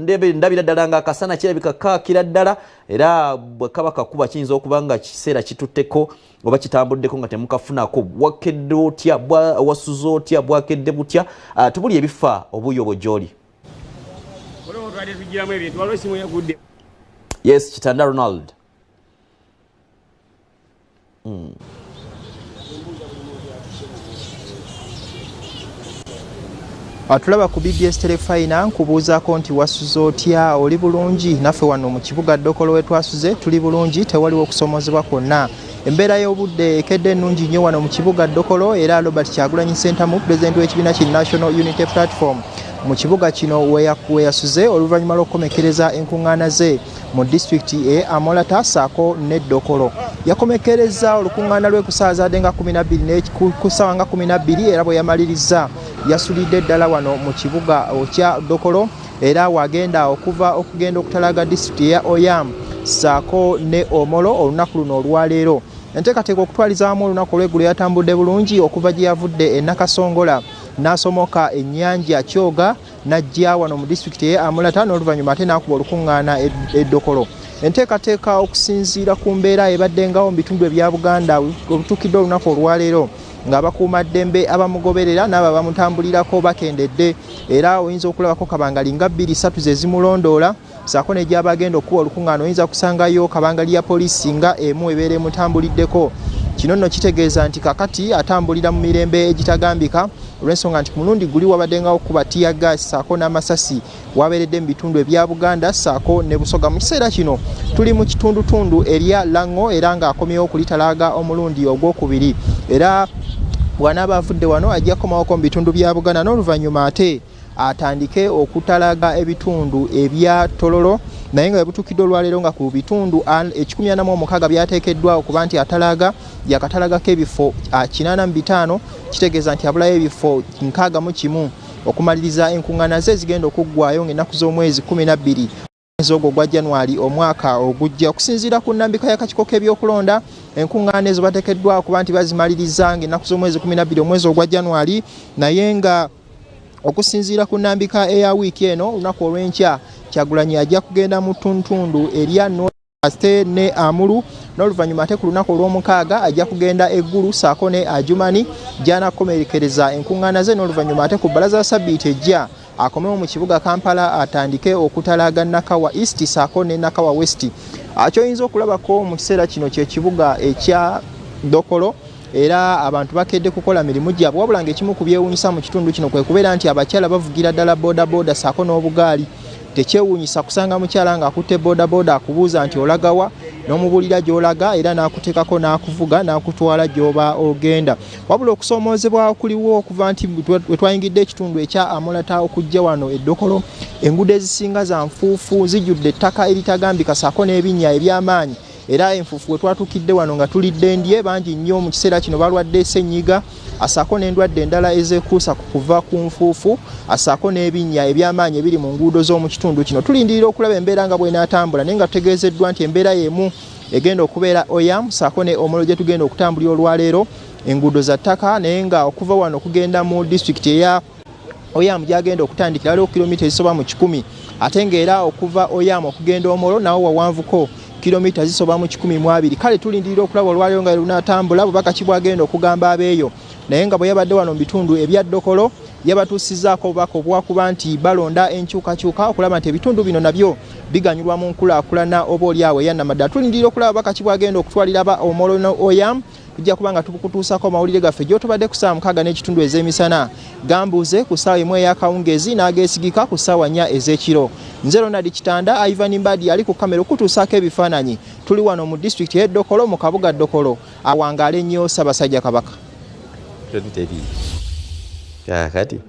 Ndebe ndabira ddala nga akasana kirabika kaakira ddala, era bwe kaba kakuba kiyinza okuba nga kiseera kitutteko oba kitambuddeko nga temukafunako. Wakedde otya? Wasuze otya? Bwakedde butya? Tubuli ebifa obuuyi obwo gy'oli. Yes, Kitanda Ronald. Atulaba ku BBS Terefayina, nkubuuzaako nti wasuze otya? Oli bulungi? Naffe wano mu kibuga Ddokolo we twasuze tuli bulungi, tewaliwo okusoomoozebwa kwonna. Embeera y'obudde ekedde ennungi nnyo wano mu kibuga Ddokolo, era Robert Kyagulanyi Ssentamu, pulezidenti w'ekibiina ki National Unity Platform, mu kibuga kino weyasuze oluvannyuma lw'okukomekereza enkuŋŋaana ze mu disitulikiti e Amolata ssaako ne Ddokolo. Yakomekereza olukuŋŋaana lwe ku ssaawa zaadde nga 12 ku ssaawa nga 12, era bwe yamalirizza yasulidde ddala wano mu kibuga kya Ddokolo, era wagenda okuva okugenda okutalaga disitulikiti eya Oyam ssaako ne Omolo olunaku luno olwaleero. Enteekateeka okutwaliza wamu olunaku olw'eggulo yatambudde bulungi okuva gye yavudde e Nakasongola n'asomoka ennyanja Kyoga n'ajja wano mu disitulikiti eye Amulata, n'oluvannyuma ate n'akuba olukuŋŋaana e Ddokolo. Enteekateeka okusinziira ku mbeera ebaddengawo mu bitundu ebya Buganda olutuukidde olunaku olwaleero ng'abakuumaddembe abamugoberera n'abo abamutambulirako bakendedde, era oyinza okulabako kabangali nga bbiri ssatu ze zimulondoola, ssaako ne gy'abagenda okukuba olukuŋŋaana oyinza kusangayo kabangali ya poliisi nga emu ebeera emutambuliddeko. Kino nno kitegeeza nti kakati atambulira mu mirembe egitagambika, olw'ensonga nti ku mulundi guli wabaddengawo okukuba tear gas ssaako n'amasasi wabeeredde mu bitundu ebya Buganda ssaako ne Busoga. Mu kiseera kino tuli mu kitundutundu erya Lango, era ng'akomyewo okulitalaaga omulundi ogwokubiri, era bw'anaaba avudde wano ajja kukomawoko mu bitundu bya Buganda n'oluvannyuma ate atandike okutalaga ebitundu ebya Tororo. Naye nga webutuukidde olwaleero nga ku bitundu 146 byateekeddwa okuba nti atalaga, yakatalagako ebifo 85, kitegeeza nti abulayo ebifo 61 okumaliriza enkuŋŋaana ze ezigenda okuggwayo ng'ennaku z'omwezi 12 mwezi ogwo ogwa January omwaka ogujja. Okusinziira ku nnambika y'akakiiko k'ebyokulonda, enkuŋŋaana ezo bateekeddwa okuba nti bazimaliriza ng'ennaku z'omwezi 12 omwezi ogwa January. Naye nga okusinziira ku nnambika eya wiiki eno, olunaku olw'enkya Kyagulanyi ajja kugenda mu ttuntundu erya Aste ne Amuru, n'oluvannyuma ate ku lunaku olw'omukaaga ajja kugenda e Gulu saako ne Adjumani gy'anaakomekereza enkuŋŋaana ze, n'oluvannyuma ate ku bbalaza sabbiiti ejja akomewo mu kibuga Kampala atandike okutalaga Nakawa East saako ne Nakawa West. Kyoyinza okulabako mu kiseera kino kyekibuga ekya Dokolo, era abantu bakedde kukola mirimu gyabwe, wabula ng'ekimu ku byewuunyisa mu kitundu kino kwe kubeera nti abakyala bavugira ddala bodaboda saako n'obugaali. Tekyewuunyisa kusanga mukyala ng'akutte bodaboda akubuuza nti olagawa, n'omubuulira gy'olaga, era n'akuteekako n'akuvuga n'akutwala gy'oba ogenda. Wabula okusoomoozebwa okuliwo okuva nti we twayingidde ekitundu ekya Amolata okujja wano e Ddokolo, enguudo ezisinga za nfuufu, zijjudde ettaka eritagambika saako n'ebinnya eby'amaanyi, era enfuufu we twatuukidde wano nga tulidde ndye bangi nnyo mu kiseera kino balwadde ssenyiga asaako n'endwadde endala ezeekuusa ku kuva ku nfuufu asaako n'ebinnya eby'amaanyi ebiri mu nguudo z'omu kitundu kino. Tulindirira okulaba embeera nga bw'enaatambula, naye nga tutegeezeddwa nti embeera y'emu egenda okubeera Oyam saako ne Omolo gye tugenda okutambulira olwaleero. Enguudo za ttaka, naye nga okuva wano okugenda mu disitulikiti eya Oyam gyagenda okutandikira waliwo kilomita ezisoba mu 100, ate ng'era okuva Oyam okugenda Omolo nawo wawanvuko, kilomita zisoba mu 120. Kale tulindirira okulaba olwaleero nga lunaatambula, bubaka ki bwagenda okugamba abeeyo. Naye nga bwe yabadde wano mu bitundu ebya Ddokolo yabatuusizaako obubaka obwakuba nti balonda enkyukakyuka okulaba nti ebitundu bino nabyo biganyulwa mu nkulaakulana oba oli awo eyannamaddala. Tulindirira okulaba bubaka ki bwagenda okutwalira aba Omolo ne Oyam. Tujja kuba nga tukutuusako amawulire gaffe gy'otobadde ku ssaawa 6:30 ez'emisana, gambuuze ku ssaawa 1 ey'akawungeezi, n'ageesigika ku ssaawa 4 ez'ekiro. Nze Ronald Kitanda, Ivan Mbadi ali ku kamera okutuusaako ebifaananyi. Tuli wano mu disitulikiti ey'e Ddokolo mu kabuga Ddokolo. Awangaale nnyo Ssaabasajja Kabaka. Kakati.